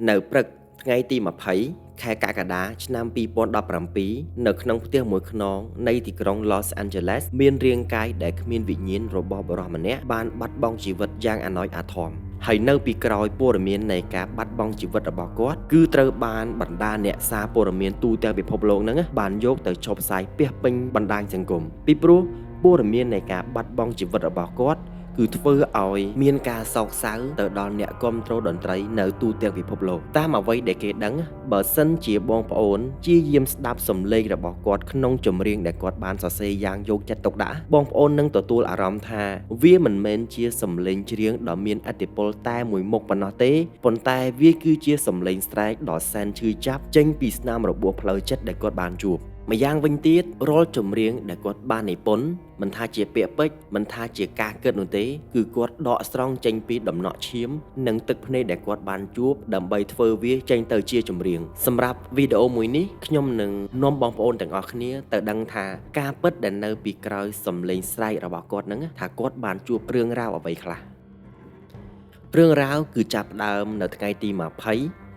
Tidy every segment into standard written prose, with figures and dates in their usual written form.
នៅព្រឹកថ្ងៃទី20ខែកក្កដាឆ្នាំ2017នៅក្នុងផ្ទះមួយខ្នងនៃទីក្រុង Los Angeles មានរាងកាយដែលគ្មានវិញ្ញាណរបស់បុរសម្នាក់បានបាត់បង់ជីវិតយ៉ាងអាណោចអាធមហើយនៅពីក្រោយព័ត៌មាននៃការបាត់បង់ជីវិតរបស់គាត់គឺត្រូវបានបណ្ដាអ្នកសារព័ត៌មានទូទាំងពិភពលោកហ្នឹងបានយកទៅចុះផ្សាយពាសពេញបណ្ដាញសង្គមពីព្រោះព័ត៌មាននៃការបាត់បង់ជីវិតរបស់គាត់គឺធ្វើឲ្យមានការសោកសៅទៅដល់អ្នកគាំទ្រតន្ត្រីនៅទូទាំងពិភពលោកតាមអ្វីដែលគេដឹងបើសិនជាបងប្អូនជាយាមស្ដាប់សំឡេងរបស់គាត់ក្នុងចម្រៀងដែលគាត់បានសរសេរយ៉ាងយកចិត្តទុកដាក់បងប្អូននឹងទទួលអារម្មណ៍ថាវាមិនមែនជាសំឡេងច្រៀងដ៏មានឥទ្ធិពលតែមួយមុខប៉ុណ្ណោះទេប៉ុន្តែវាគឺជាសំឡេងស្រែកដ៏សែនឈឺចាប់ចេញពីស្នាមរបួសផ្លូវចិត្តដែលគាត់បានជួបម្យ៉ាងវិញទៀតរាល់ចម្រៀងដែលគាត់បាននិពន្ធមិនថាជាពាក្យពេចន៍មិនថាជាការគិតនោះទេគឺគាត់ដកស្រង់ចេញពីដំណក់ឈាមនិងទឹកភ្នែកដែលគាត់បានជួបដើម្បីធ្វើវាចេញទៅជាចម្រៀងសម្រាប់វីដេអូមួយនេះខ្ញុំនឹងនាំបងប្អូនទាំងអស់គ្នាទៅដឹងថាការពិតដែលនៅពីក្រោយសំឡេងស្រែករបស់គាត់ហ្នឹងថាគាត់បានជួបរឿងរ៉ាវអ្វីខ្លះរឿងរ៉ាវគឺចាប់ផ្ដើមនៅថ្ងៃទី20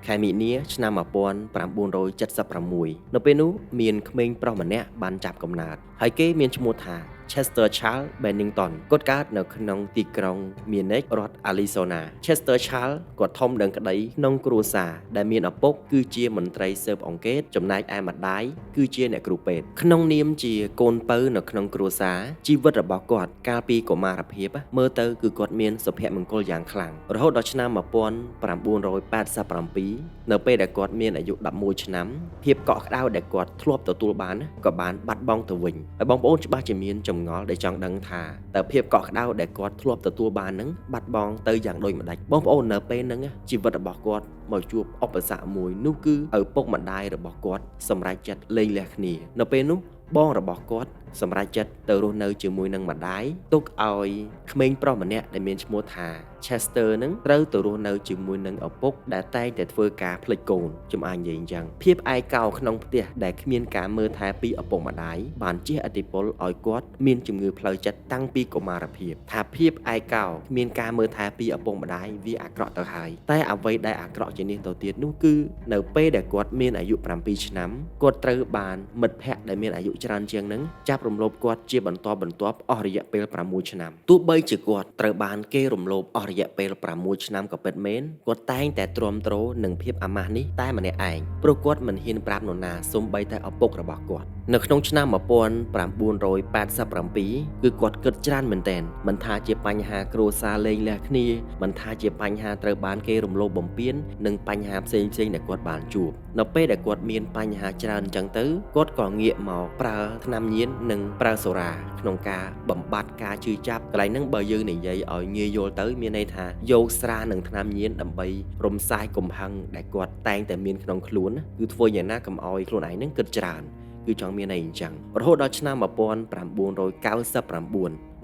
ខែមីនាឆ្នាំ1976នៅពេលនោះមានក្មេងប្រុសម្នាក់បានចាប់កំណើតហើយគេមានឈ្មោះថា Chester Charles Bennington គាត់កើតនៅក្នុងទីក្រុង Munich រដ្ឋ Arizona Chester Charles គាត់ធំដឹងក្តីក្នុងគ្រួសារដែលមានឪពុកគឺជាមន្ត្រីស៊ើបអង្កេតចំណែកឯម្ដាយគឺជាអ្នកគ្រូពេទ្យក្នុងនាមជាកូនពៅនៅក្នុងគ្រួសារជីវិតរបស់គាត់កាលពីកុមារភាពមើលទៅគឺគាត់មានសុភមង្គលយ៉ាងខ្លាំងរហូតដល់ឆ្នាំ1987នៅពេលដែលគាត់មានអាយុ11ឆ្នាំភាពកក់ក្ដៅដែលគាត់ធ្លាប់ទទួលបានក៏បានបាត់បង់ទៅវិញហើយបងប្អូនច្បាស់ជាមានចម្ងល់ដែលចង់ដឹងថាតើភាពកក់ក្ដៅដែលគាត់ធ្លាប់ទទួលបាននឹងបាត់បង់ទៅយ៉ាងដូចម្ដេចបងប្អូននៅពេលហ្នឹងជីវិតរបស់គាត់មកជួបឧបសគ្គមួយនោះគឺឪពុកម្ដាយរបស់គាត់សម្រេចចិត្តលែងលះគ្នានៅពេលនោះបងរបស់គាត់សម្រេចចិត្តទៅរស់នៅជាមួយនឹងម្ដាយទុកឲ្យក្មេងប្រុសម្នាក់ដែលមានឈ្មោះថា Chester នឹងត្រូវទៅរស់នៅជាមួយនឹងឪពុកដែលតែងតែធ្វើការភ្លេចកូនចំអាញនិយាយអញ្ចឹងភាពឯកោក្នុងផ្ទះដែលគ្មានការមើលថែពីឪពុកម្ដាយបានជះឥទ្ធិពលឲ្យគាត់មានជំងឺផ្លូវចិត្តតាំងពីកុមារភាពថាភាពឯកោគ្មានការមើលថែពីឪពុកម្ដាយវាអាក្រក់ទៅហើយតែអ្វីដែលអាក្រក់ជាងនេះទៅទៀតនោះគឺនៅពេលដែលគាត់មានអាយុ7ឆ្នាំគាត់ត្រូវបានមិត្តភ័ក្តិដែលមានអាយុច្រើនជាងនឹងចាប់រំលោភគាត់ជាបន្តបន្ទាប់អស់រយៈពេល6ឆ្នាំទោះបីជាគាត់ត្រូវបានគេរំលោភអស់រយៈពេល6ឆ្នាំក៏ពិតមែនគាត់តែងតែទ្រាំទ្រនឹងភាពអាម៉ាស់នេះតែម្នាក់ឯងព្រោះគាត់មិនហ៊ានប្រាប់នរណាសូម្បីតែឪពុករបស់គាត់នៅក្នុងឆ្នាំ1987គឺគាត់គិតច្រើនមែនទែនមិនថាជាបញ្ហាគ្រួសារលែងលះគ្នាមិនថាជាបញ្ហាត្រូវបានគេរំលោភបំពាននិងបញ្ហាផ្សេងៗដែលគាត់បានជួបនៅពេលដែលគាត់មានបញ្ហាច្រើនអញ្ចឹងទៅគាត់ក៏ងាកមកប្រើថ្នាំញៀននិងប្រើសូរ៉ាក្នុងការបំបត្តិការឈឺចាប់កន្លែងហ្នឹងបើយើងនិយាយឲ្យងាយយល់ទៅមានន័យថាយកស្រានិងថ្នាំញៀនដើម្បីរំសាយកំហឹងដែលគាត់តែងតែមានក្នុងខ្លួនគឺធ្វើយ៉ាងណាកុំឲ្យខ្លួនឯងហ្នឹងគិតច្រើនគឺចង់មានអីអញ្ចឹងរហូតដល់ឆ្នាំ1999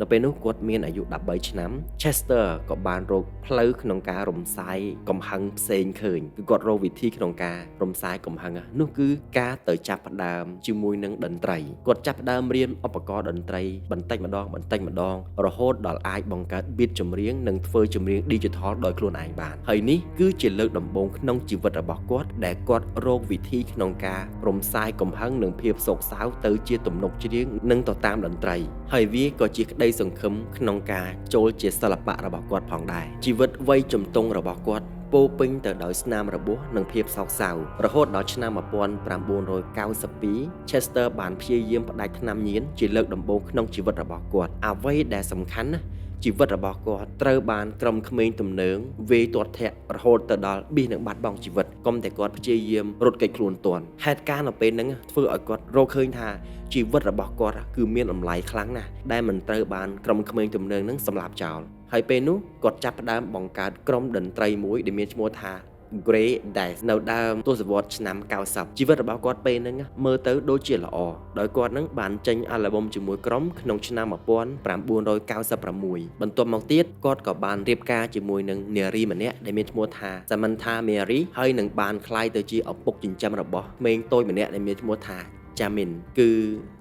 នៅពេលនោះគាត់មានអាយុ13ឆ្នាំ Chester ក៏បានរកផ្លូវក្នុងការរំសាយកំហឹងផ្សេងឃើញគឺគាត់រកវិធីក្នុងការរំសាយកំហឹងនោះគឺការទៅចាប់ផ្ដើមជាមួយនឹងតន្ត្រីគាត់ចាប់ផ្ដើមរៀនឧបករណ៍តន្ត្រីបន្តិចម្ដងបន្តិចម្ដងរហូតដល់អាចបង្កើត beat ចម្រៀងនិងធ្វើចម្រៀង digital ដោយខ្លួនឯងបានហើយនេះគឺជាលើកដំបូងក្នុងជីវិតរបស់គាត់ដែលគាត់រកវិធីក្នុងការរំសាយកំហឹងនិងភាពសោកសៅទៅជាទំនុកច្រៀងនិងទៅតាមតន្ត្រីហើយវាក៏ជាក្តីសង្ឃឹមក្នុងការចូលជាសិល្បៈរបស់គាត់ផងដែរជីវិតវ័យជំទង់របស់គាត់ពោពេញទៅដោយស្នាមរបួសនិងភាពសោកសៅរហូតដល់ឆ្នាំ1992 Chester បានព្យាយាមផ្ដាច់ថ្នាំញៀនជាលើកដំបូងក្នុងជីវិតរបស់គាត់អ្វីដែលសំខាន់ណាជីវិតរបស់គាត់ត្រូវបានក្រុមក្មេងទំនើងវាយទាត់ធាក់រហូតទៅដល់ប៊ីសនឹងបាត់បង់ជីវិតកុំតែគាត់ព្យាយាមរត់គេចខ្លួនទាន់ហេតុការណ៍នៅពេលហ្នឹងធ្វើឲ្យគាត់រកឃើញថាជីវិតរបស់គាត់គឺមានតម្លៃខ្លាំងណាស់ដែលមិនត្រូវបានក្រុមក្មេងទំនើងហ្នឹងសម្លាប់ចោលហើយពេលនោះគាត់ចាប់ផ្ដើមបង្កើតក្រុមតន្ត្រីមួយដែលមានឈ្មោះថា Grey Daze នៅដើមទសវត្សរ៍ឆ្នាំ90ជីវិតរបស់គាត់ពេលហ្នឹងមើលទៅដូចជាល្អដោយគាត់ហ្នឹងបានចេញអាល់ប៊ុមជាមួយក្រុមក្នុងឆ្នាំ1996បន្ទាប់មកទៀតគាត់ក៏បានរៀបការជាមួយនឹងនារីម្នាក់ដែលមានឈ្មោះថា Samantha Mary ហើយនឹងបានក្លាយទៅជាឪពុកចិញ្ចឹមរបស់ក្មេងតូចម្នាក់ដែលមានឈ្មោះថា Jamin គឺ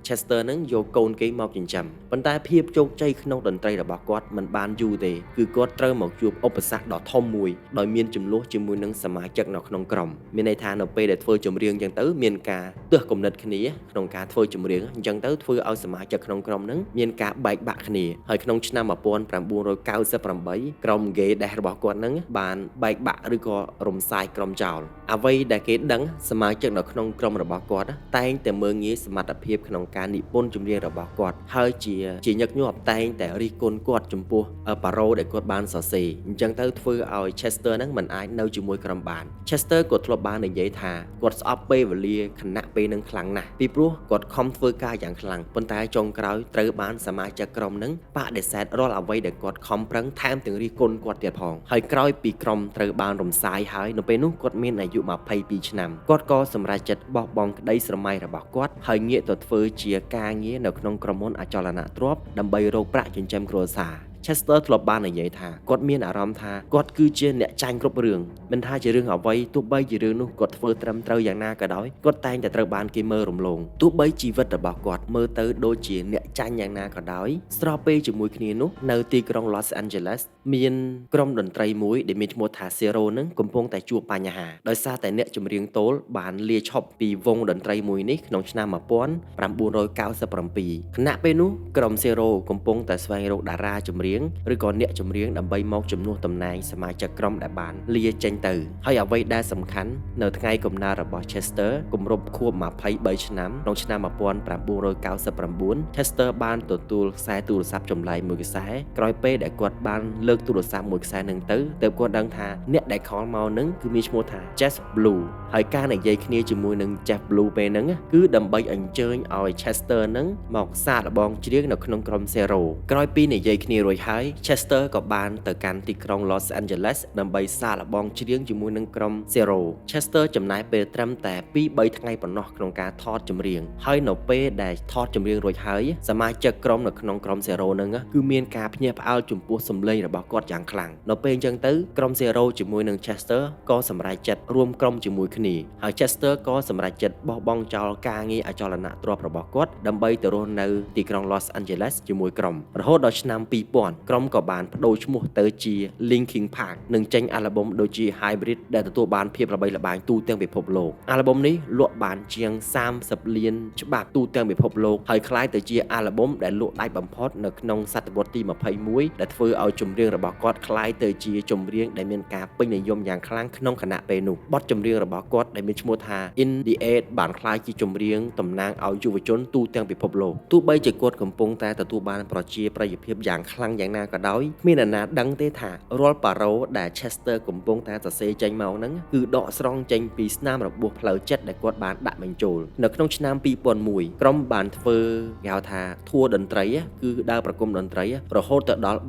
Chester នឹងយកកូនគេមកចិញ្ចឹមប៉ុន្តែភាពជោគជ័យក្នុងតន្ត្រីរបស់គាត់មិនបានយូរទេគឺគាត់ត្រូវមកជួបឧបសគ្គដ៏ធំមួយដោយមានចំនួនជាមួយនឹងសមាជិកនៅក្នុងក្រុមមានន័យថានៅពេលដែលធ្វើចម្រៀងអញ្ចឹងទៅមានការទើសគំនិតគ្នាក្នុងការធ្វើចម្រៀងអញ្ចឹងទៅធ្វើឲ្យសមាជិកក្នុងក្រុមហ្នឹងមានការបែកបាក់គ្នាហើយក្នុងឆ្នាំ1998ក្រុម Gay Death របស់គាត់ហ្នឹងបានបែកបាក់ឬក៏រំសាយក្រុមចោលអ្វីដែលគេដឹងសមាជិកនៅក្នុងក្រុមរបស់គាត់តែងតែមើលងាយសមត្ថភាពក្នុងការនិពន្ធចម្រៀងរបស់គាត់ហើយជាជាញឹកញាប់តែងតែរិះគន់គាត់ចំពោះប៉ារ៉ូដែលគាត់បានសរសេរអញ្ចឹងទៅធ្វើឲ្យ Chester ហ្នឹងមិនអាចនៅជាមួយក្រុមបាន Chester ក៏ធ្លាប់បាននិយាយថាគាត់ស្អប់ពេលវេលាខណៈពេលនឹងខ្លាំងណាស់ពីព្រោះគាត់ខំធ្វើការយ៉ាងខ្លាំងប៉ុន្តែចុងក្រោយត្រូវបានសមាជិកក្រុមហ្នឹងបដិសេធរាល់អ្វីដែលគាត់ខំប្រឹងថែមទាំងរិះគន់គាត់ទៀតផងហើយក្រោយពីក្រុមត្រូវបានរំសាយហើយនៅពេលនោះគាត់មានអាយុ22ឆ្នាំគាត់ក៏សម្រេចចិត្តបោះបង់ក្តីស្រមៃរបស់គាត់ហើយងាកទៅធ្វើជាការងារនៅក្នុងក្រុមហ៊ុនអចលនទ្រព្យដើម្បីរកប្រាក់ចិញ្ចឹមគ្រួសារ Chester ធ្លាប់បាននិយាយថាគាត់មានអារម្មណ៍ថាគាត់គឺជាអ្នកចាញ់គ្រប់រឿងមិនថាជារឿងអ្វីទោះបីជារឿងនោះគាត់ធ្វើត្រឹមត្រូវយ៉ាងណាក៏ដោយគាត់តែងតែត្រូវបានគេមើលរំលងទោះបីជីវិតរបស់គាត់មើលទៅដូចជាអ្នកចាញ់យ៉ាងណាក៏ដោយស្របពេលជាមួយគ្នានោះនៅទីក្រុង Los Angeles មានក្រុមតន្ត្រីមួយដែលមានឈ្មោះថា Zero នឹងកំពុងតែជួបបញ្ហាដោយសារតែអ្នកចម្រៀងតូលបានលាឈប់ពីវង់តន្ត្រីមួយនេះក្នុងឆ្នាំ1997ខណៈពេលនោះក្រុម Zero កំពុងតែស្វែងរកតារាចម្រៀងឬក៏អ្នកចម្រៀងដើម្បីមកជំនួសតំណែងសមាជិកក្រុមដែលបានលាចេញទៅហើយអ្វីដែលសំខាន់នៅថ្ងៃកំណើតរបស់ Chester គម្រប់ខួប23ឆ្នាំក្នុងឆ្នាំ1999 Chester បានទទួលខ្សែទូរស័ព្ទចម្លែកមួយខ្សែក្រោយពេលដែលគាត់បានលើកទូរស័ព្ទមួយខ្សែនឹងទៅទើបគាត់ដឹងថាអ្នកដែលខលមកនឹងគឺមានឈ្មោះថា Jeff Blue ហើយការនិយាយគ្នាជាមួយនឹង Jeff Blue ពេលហ្នឹងគឺដើម្បីអញ្ជើញឲ្យ Chester នឹងមកសាកល្បងច្រៀងនៅក្នុងក្រុម Zero ក្រោយពីនិយាយគ្នារួចហើយ Chester ក៏បានទៅកាន់ទីក្រុង Los Angeles ដើម្បីសាកល្បងច្រៀងជាមួយនឹងក្រុម Zero Chester ចំណាយពេលត្រឹមតែ2-3ថ្ងៃប៉ុណ្ណោះក្នុងការថតចម្រៀងហើយនៅពេលដែលថតចម្រៀងរួចហើយសមាជិកក្រុមនៅក្នុងក្រុម Zero ហ្នឹងគឺមានការភ្ញាក់ផ្អើលចំពោះសម្លេងរបស់គាត់យ៉ាងខ្លាំងនៅពេលអញ្ចឹងទៅក្រុម Zero ជាមួយនឹង Chester ក៏សម្រេចចិត្តរួមក្រុមជាមួយគ្នាហើយ Chester ក៏សម្រេចចិត្តបោះបង់ចោលការងារអចលនទ្រព្យរបស់គាត់ដើម្បីទៅរស់នៅទីក្រុង Los Angeles ជាមួយក្រុមរហូតដល់ឆ្នាំ2000ក្រុមក៏បានប្ដូរឈ្មោះទៅជា Linkin Park និងចេញអាល់ប៊ុមដូចជា Hybrid ដែលទទួលបានភាពល្បីល្បាញទូទាំងពិភពលោកអាល់ប៊ុមនេះលក់បានជាង30លានច្បាប់ទូទាំងពិភពលោកហើយក្លាយទៅជាអាល់ប៊ុមដែលលក់ដាច់បំផុតនៅក្នុងសតវត្សទី21ដែលធ្វើឲ្យចម្រៀងរបស់គាត់ក្លាយទៅជាចម្រៀងដែលមានការពេញនិយមយ៉ាងខ្លាំងក្នុងខណៈពេលនោះបទចម្រៀងរបស់គាត់ដែលមានឈ្មោះថា In the Aid បានក្លាយជាចម្រៀងតំណាងឲ្យយុវជនទូទាំងពិភពលោកទោះបីជាគាត់កំពុងតែទទួលបានប្រជាប្រិយភាពយ៉ាងខ្លាំងយ៉ាងណាក៏ដោយគ្មានអ្នកណាដឹងទេថារាល់ប៉ារ៉ូដែល Chester កំពុងតែសរសេរចេញមកហ្នឹងគឺដកស្រង់ចេញពីស្នាមរបួសផ្លូវចិត្តដែលគាត់បានដាក់បញ្ចូលនៅក្នុងឆ្នាំ2001ក្រុមបានធ្វើគេហៅថាធួរតន្ត្រីគឺដើរប្រគំតន្ត្រីរហូតទៅដល់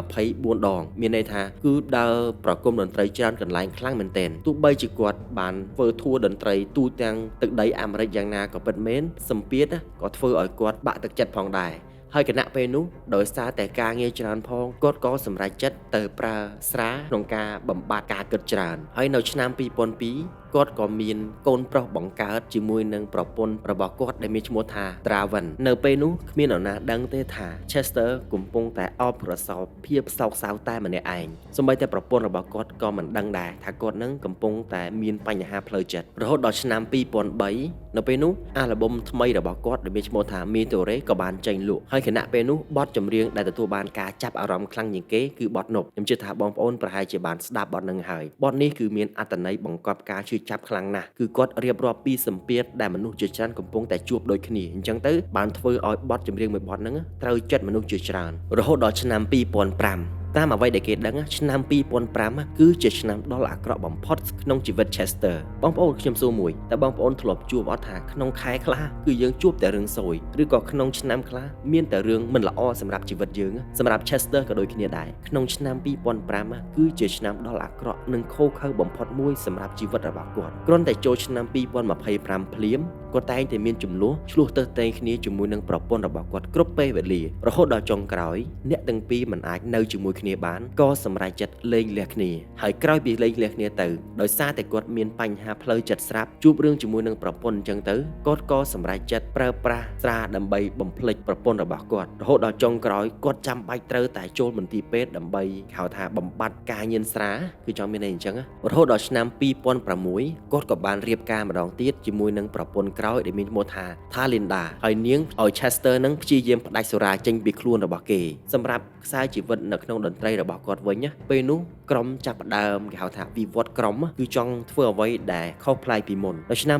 324ដងមានន័យថាគឺដើរប្រគំតន្ត្រីច្រើនកន្លែងខ្លាំងមែនទែនទោះបីជាគាត់បានធ្វើធួរតន្ត្រីទូទាំងទឹកដីអាមេរិកយ៉ាងណាក៏ពិតមែនសម្ពាធក៏ធ្វើឲ្យគាត់បាក់ទឹកចិត្តផងដែរហើយគណៈពេលនោះដោយសារតែការងារច្រើនផងគាត់ក៏សម្រេចចិត្តទៅប្រើស្រាក្នុងការបំបត្តិការគិតច្រើនហើយនៅឆ្នាំ2002គាត់ក៏មានកូនប្រុសបង្កើតជាមួយនឹងប្រពន្ធរបស់គាត់ដែលមានឈ្មោះថា Draven នៅពេលនោះគ្មាននរណាដឹងទេថា Chester កំពុងតែអបប្រសោបភាពសោកសៅតែម្នាក់ឯងសូម្បីតែប្រពន្ធរបស់គាត់ក៏មិនដឹងដែរថាគាត់នឹងកំពុងតែមានបញ្ហាផ្លូវចិត្តរហូតដល់ឆ្នាំ2003នៅពេលនោះអាល់ប៊ុមថ្មីរបស់គាត់ដែលមានឈ្មោះថា Meteore ក៏បានចេញលក់ហើយខណៈពេលនោះបទចម្រៀងដែលទទួលបានការចាប់អារម្មណ៍ខ្លាំងជាងគេគឺបទនប់ខ្ញុំជឿថាបងប្អូនប្រហែលជាបានស្ដាប់បទនឹងហើយបទនេះគឺមានអត្ថន័យបង្កប់ការឈឺចាប់ខ្លាំងណាស់គឺគាត់រៀបរាប់ពីសម្ពាធដែលមនុស្សជាច្រើនកំពុងតែជួបដូចគ្នាអញ្ចឹងទៅបានធ្វើឲ្យបទចម្រៀងមួយបទហ្នឹងត្រូវចិត្តមនុស្សជាច្រើនរហូតដល់ឆ្នាំ2005តាមអ្វីដែលគេដឹងឆ្នាំ2005គឺជាឆ្នាំដ៏អាក្រក់បំផុតក្នុងជីវិត Chester បងប្អូនខ្ញុំសួរមួយតើបងប្អូនធ្លាប់ជួបអត់ថាក្នុងខែខ្លះគឺយើងជួបតែរឿងសួយឬក៏ក្នុងឆ្នាំខ្លះមានតែរឿងមិនល្អសម្រាប់ជីវិតយើងសម្រាប់ Chester ក៏ដូចគ្នាដែរក្នុងឆ្នាំ2005គឺជាឆ្នាំដ៏អាក្រក់និងឃោរឃៅបំផុតមួយសម្រាប់ជីវិតរបស់គាត់គ្រាន់តែចូលឆ្នាំ2025ភ្លាមគាត់តែងតែមានចំនួនឆ្លោះទៅតែងគ្នាជាមួយនឹងប្រពន្ធរបស់គាត់គ្រប់ពេលវេលារហូតដល់ចុងក្រោយអ្នកទាំងពីរមិនអាចនៅជាមួយគ្នា គ្នាបានក៏សម្រេចចិត្តលែងលះគ្នាហើយក្រោយពីលែងលះគ្នាទៅដោយសារតែគាត់មានបញ្ហាផ្លូវចិត្តស្រាប់ជួបរឿងជាមួយនឹងប្រពន្ធអញ្ចឹងទៅគាត់ក៏សម្រេចចិត្តប្រើប្រាស់ស្រាដើម្បីបំភ្លេចប្រពន្ធរបស់គាត់រហូតដល់ចុងក្រោយគាត់ចាំបាច់ត្រូវតែចូលមន្ទីរពេទ្យដើម្បីហៅថាបំបត្តិការញៀនស្រាគឺចង់មានន័យអញ្ចឹងរហូតដល់ឆ្នាំ2006គាត់ក៏បានរៀបការម្ដងទៀតជាមួយនឹងប្រពន្ធក្រោយដែលមានឈ្មោះថា Talinda ហើយនាងឲ្យ Chester នឹងព្យាយាមផ្ដាច់សុរាចេញពីខ្លួនរបស់គេសម្រាប់ខ្សែជីវិតនៅក្នុងតន្ត្រីរបស់គាត់វិញពេលនោះក្រុមចាប់ផ្ដើមគេហៅថាវិវត្តក្រុមគឺចង់ធ្វើអ្វីដែលខុសប្លែកពីមុននៅឆ្នាំ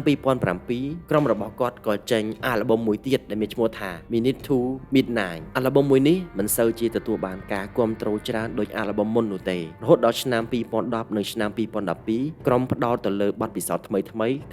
2007ក្រុមរបស់គាត់ក៏ចេញអាល់ប៊ុមមួយទៀតដែលមានឈ្មោះថា Minute to Midnight អាល់ប៊ុមមួយនេះមិនសូវជាទទួលបានការគាំទ្រច្រើនដូចអាល់ប៊ុមមុននោះទេរហូតដល់ឆ្នាំ2010និងឆ្នាំ2012ក្រុមផ្ដោតទៅលើបទពិសោធន៍ថ្មីៗ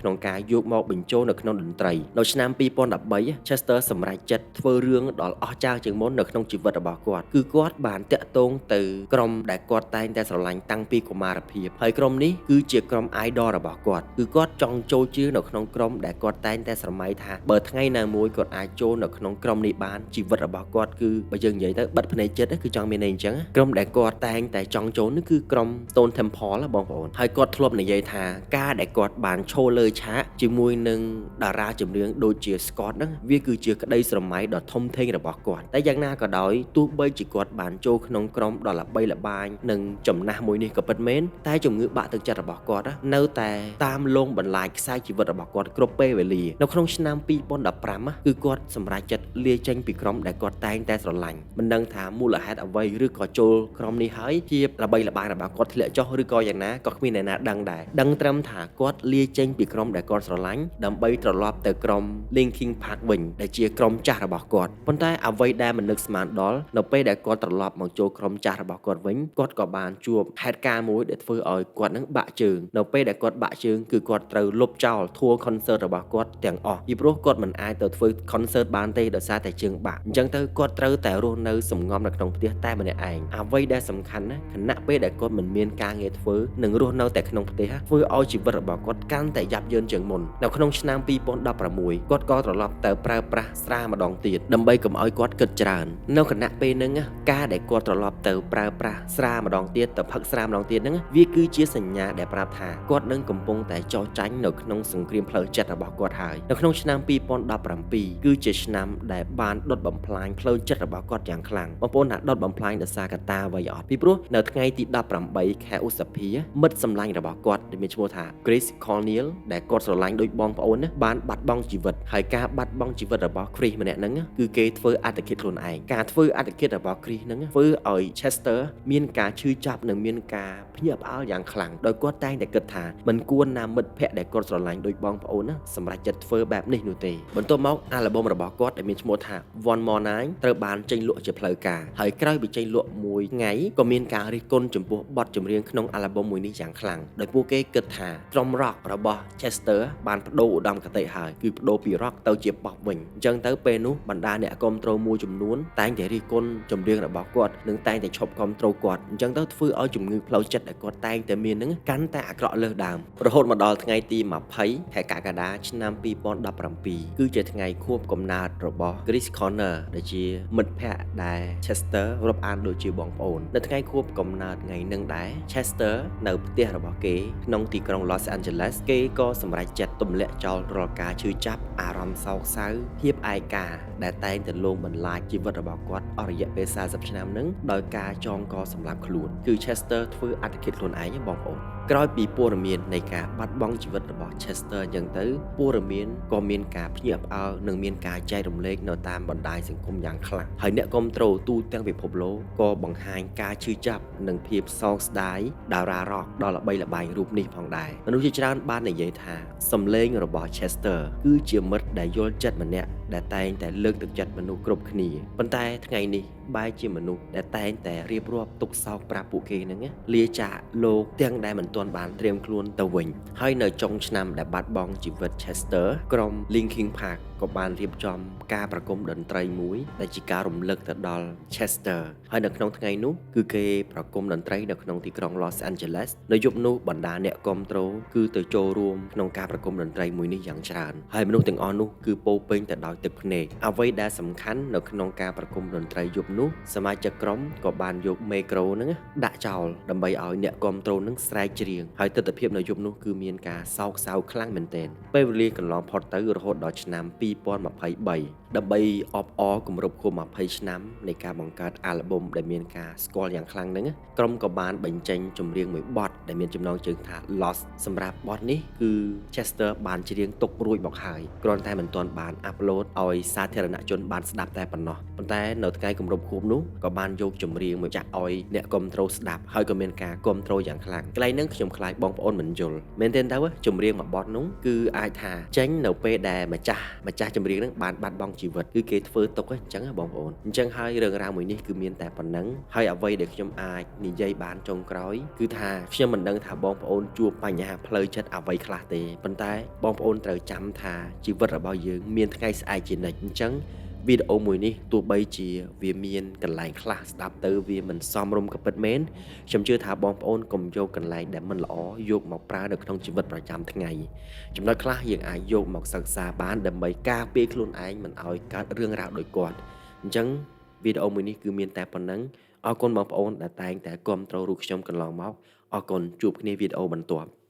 ក្នុងការយកមកបញ្ចូលនៅក្នុងតន្ត្រីនៅឆ្នាំ2013 Chester សម្រេចចិត្តធ្វើរឿងដ៏អស្ចារ្យជាងមុននៅក្នុងជីវិតរបស់គាត់គឺគាត់បានតាក់ទងទៅក្រុមដែលគាត់តែងតែស្រឡាញ់តាំងពីកុមារភាពហើយក្រុមនេះគឺជាក្រុម idol របស់គាត់គឺគាត់ចង់ចូលជ្រៀងនៅក្នុងក្រុមដែលគាត់តែងតែស្រមៃថាបើថ្ងៃណាមួយគាត់អាចចូលនៅក្នុងក្រុមនេះបានជីវិតរបស់គាត់គឺបើយើងនិយាយទៅបិទភ្នែកចិត្តគឺចង់មានន័យអញ្ចឹងក្រុមដែលគាត់តែងតែចង់ចូលនេះគឺក្រុម Stone Temple បងប្អូនហើយគាត់ធ្លាប់និយាយថាការដែលគាត់បានឈរលើឆាកជាមួយនឹងតារាចម្រៀងដូចជា Scott ហ្នឹងវាគឺជាក្តីស្រមៃដ៏ធំធេងរបស់គាត់តែយ៉ាងណាក៏ដោយទោះបីជាគាត់បានចូលក្នុងក្រុមដ៏ល្បីល្បាញនិងចំណាស់មួយនេះក៏ពិតមែនតែជំងឺបាក់ទឹកចិត្តរបស់គាត់នៅតែតាមលងបន្លាចខ្សែជីវិតរបស់គាត់គ្រប់ពេលវេលានៅក្នុងឆ្នាំ2015គឺគាត់សម្រេចចិត្តលាចេញពីក្រុមដែលគាត់តែងតែស្រឡាញ់មិនដឹងថាមូលហេតុអ្វីឬក៏ចូលក្រុមនេះហើយភាពល្បីល្បាញរបស់គាត់ធ្លាក់ចុះឬក៏យ៉ាងណាក៏គ្មានអ្នកណាដឹងដែរដឹងត្រឹមថាគាត់លាចេញពីក្រុមដែលគាត់ស្រឡាញ់ដើម្បីត្រឡប់ទៅក្រុម Linkin Park វិញដែលជាក្រុមចាស់របស់គាត់ប៉ុន្តែអ្វីដែលមិននឹកស្មានដល់នៅពេលដែលគាត់ត្រឡប់មកចូលក្រុមចាស់របស់គាត់វិញគាត់ក៏បានជួបហេតុការណ៍មួយដែលធ្វើឲ្យគាត់នឹងបាក់ជើងនៅពេលដែលគាត់បាក់ជើងគឺគាត់ត្រូវលុបចោល tour concert របស់គាត់ទាំងអស់ពីព្រោះគាត់មិនអាចទៅធ្វើ concert បានទេដោយសារតែជើងបាក់អញ្ចឹងទៅគាត់ត្រូវតែរស់នៅសម្ងំនៅក្នុងផ្ទះតែម្នាក់ឯងអ្វីដែលសំខាន់ណាខណៈពេលដែលគាត់មិនមានការងារធ្វើនិងរស់នៅតែក្នុងផ្ទះធ្វើឲ្យជីវិតរបស់គាត់កាន់តែយ៉ាប់យ៉ឺនជាងមុននៅក្នុងឆ្នាំ2016គាត់ក៏ត្រឡប់ទៅប្រើប្រាស់ស្រាម្ដងទៀតដើម្បីកុំឲ្យគាត់គិតច្រើននៅខណៈពេលហ្នឹងការដែលគាត់ត្រឡប់ទៅប្រើប្រាស់ស្រាម្ដងទៀតទៅផឹកស្រាម្ដងទៀតហ្នឹងវាគឺជាសញ្ញាដែលប្រាប់ថាគាត់នឹងកំពុងតែចោះចាញ់នៅក្នុងសង្គ្រាមផ្លូវចិត្តរបស់គាត់ហើយនៅក្នុងឆ្នាំ2017គឺជាឆ្នាំដែលបានដុតបំផ្លាញផ្លូវចិត្តរបស់គាត់យ៉ាងខ្លាំងបងប្អូនថាដុតបំផ្លាញដោយសារកត្តាអ្វីអត់ពីព្រោះនៅថ្ងៃទី18ខែឧសភាមិត្តសម្លាញ់របស់គាត់ដែលមានឈ្មោះថា Chris Cornell ដែលគាត់ស្រឡាញ់ដូចបងប្អូនណាបានបាត់បង់ជីវិតហើយការបាត់បង់ជីវិតរបស់ Chris ម្នាក់ហ្នឹងគឺគេធ្វើអត្តឃាតខ្លួនឯងការធ្វើអត្តឃាតរបស់ Chris ហ្នឹងធ្វើឲ្យ Chester មានការឈឺចាប់និងមានការភ្ញាក់ផ្អើលយ៉ាងខ្លាំងដោយគាត់តែងតែគិតថាមិនគួរណាមិត្តភ័ក្តិដែលគាត់ស្រឡាញ់ដូចបងប្អូនណាសម្រាប់ចិត្តធ្វើបែបនេះនោះទេបន្ទាប់មកអាល់ប៊ុមរបស់គាត់ដែលមានឈ្មោះថា One More Night ត្រូវបានចេញលក់ជាផ្លូវការហើយក្រោយពីចេញលក់មួយថ្ងៃក៏មានការរិះគន់ចំពោះបទចម្រៀងក្នុងអាល់ប៊ុមមួយនេះយ៉ាងខ្លាំងដោយពួកគេគិតថាក្រុម rock របស់ Chester បានប្ដូរឧត្តមគតិហើយគឺប្ដូរពី rock ទៅជា pop វិញអញ្ចឹងទៅពេលនោះបណ្ដាអ្នកគាំទ្រមួយចំនួនតែងតែរិះគន់ចម្រៀងរបស់គាត់និងតែងតែឈប់គាំទ្រគាត់អញ្ចឹងទៅធ្វើឲ្យជំងឺផ្លូវចិត្តដែលគាត់តែងតែមាននឹងកាន់តែអាក្រក់លើសដើមរហូតមកដល់ថ្ងៃទី20ខែកក្កដាឆ្នាំ2017គឺជាថ្ងៃខួបកំណើតរបស់ Chris Corner ដែលជាមិត្តភ័ក្តិដែល Chester រាប់អានដូចជាបងប្អូននៅថ្ងៃខួបកំណើតថ្ងៃនឹងដែរ Chester នៅផ្ទះរបស់គេក្នុងទីក្រុង Los Angeles គេក៏សម្រេចចិត្តទម្លាក់ចោលរាល់ការឈឺចាប់អារម្មណ៍សោកសៅភាពឯកាដែលតែងតែលងបន្លាចជីវិតរបស់គាត់អស់រយៈពេល40ឆ្នាំនឹងដោយការចងកសម្លាប់ខ្លួនគឺ Chester ធ្វើអត្តឃាតខ្លួនឯងបងប្អូនក្រោយពីព័ត៌មាននៃការបាត់បង់ជីវិតរបស់ Chester អញ្ចឹងទៅព័ត៌មានក៏មានការភ្ញាក់ផ្អើលនិងមានការចែករំលែកនៅតាមបណ្ដាញសង្គមយ៉ាងខ្លាំងហើយអ្នកគាំទ្រទូទាំងពិភពលោកក៏បង្ហាញការឈឺចាប់និងភាពសោកស្ដាយតារា rock ដ៏ល្បីល្បាញរូបនេះផងដែរមនុស្សជាច្រើនបាននិយាយថាសម្លេងរបស់ Chester គឺជាមិត្តដែលយល់ចិត្តម្នាក់ដែលតែងតែលើកទឹកចិត្តមនុស្សគ្រប់គ្នាប៉ុន្តែថ្ងៃនេះបែរជាមនុស្សដែលតែងតែរៀបរាប់ទុកសោកប្រាប់ពួកគេហ្នឹងលាចាកលោកទាំងដែលមិន ទាន់បានត្រៀមខ្លួនទៅវិញហើយនៅចុងឆ្នាំដែលបាត់បង់ជីវិត Chester ក្រុម Linkin Park ក៏បានរៀបចំការប្រគំតន្ត្រីមួយដែលជាការរំលឹកទៅដល់ Chester ហើយនៅក្នុងថ្ងៃនោះគឺគេប្រគំតន្ត្រីនៅក្នុងទីក្រុង Los Angeles នៅយប់នោះបណ្ដាអ្នកគាំទ្រគឺទៅចូលរួមក្នុងការប្រគំតន្ត្រីមួយនេះយ៉ាងច្រើនហើយមនុស្សទាំងអស់នោះគឺពោរពេញទៅដោយទឹកភ្នែកអ្វីដែលសំខាន់នៅក្នុងការប្រគំតន្ត្រីយប់នោះសមាជិកក្រុមក៏បានយកមេក្រូហ្នឹងដាក់ចោលដើម្បីឲ្យអ្នកគាំទ្រនឹងស្រែកច្រៀងហើយទិដ្ឋភាពនៅយប់នោះគឺមានការសោកសៅខ្លាំងមែនទែនពេលវេលាកន្លងផុតទៅរហូតដល់ឆ្នាំ2023ដើម្បីអបអរគម្រប់ខួប20ឆ្នាំនៃការបង្កើតអាល់ប៊ុមដែលមានការស្គាល់យ៉ាងខ្លាំងហ្នឹងក្រុមក៏បានបញ្ចេញចម្រៀងមួយបទដែលមានចំណងជើងថា Lost សម្រាប់បទនេះគឺ Chester បានច្រៀងទុករួចមកហើយគ្រាន់តែមិនទាន់បាន upload ឲ្យសាធារណជនបានស្ដាប់តែប៉ុណ្ណោះប៉ុន្តែនៅថ្ងៃគម្រប់ខួបនោះក៏បានយកចម្រៀងមកចាក់ឲ្យអ្នកគាំទ្រស្ដាប់ហើយក៏មានការគាំទ្រយ៉ាងខ្លាំងកន្លែងហ្នឹងខ្ញុំខ្លាចបងប្អូនមិនយល់មែនទេទៅចម្រៀងមួយបទនោះគឺអាចថាចេញនៅពេលដែលម្ចាស់ចម្រៀងហ្នឹងបានបាត់បង់ជីវិតគឺគេធ្វើទុកអញ្ចឹងបងប្អូនអញ្ចឹងហើយរឿងរ៉ាវមួយនេះគឺមានតែប៉ុណ្ណឹងហើយអ្វីដែលខ្ញុំអាចនិយាយបានចុងក្រោយគឺថាខ្ញុំមិនដឹងថាបងប្អូនជួបបញ្ហាផ្លូវចិត្តអ្វីខ្លះទេប៉ុន្តែបងប្អូនត្រូវចាំថាជីវិតរបស់យើងមានថ្ងៃស្អែកជានិច្ចអញ្ចឹងវីដេអូមួយនេះទោះបីជាវាមានកន្លែងខ្លះស្ដាប់ទៅវាមិនសមរម្យក៏ពិតមែនខ្ញុំជឿថាបងប្អូនកុំយកកន្លែងដែលមិនល្អយកមកប្រើនៅក្នុងជីវិតប្រចាំថ្ងៃចំណុចខ្លះយើងអាចយកមកសិក្សាបានដើម្បីការពារខ្លួនឯងមិនឲ្យកើតរឿងរ៉ាវដូចគាត់អញ្ចឹងវីដេអូមួយនេះគឺមានតែប៉ុណ្ណឹងអរគុណបងប្អូនដែលតែងតែគាំទ្ររូបខ្ញុំកន្លងមកអរគុណជួបគ្នាវីដេអូបន្ទាប់។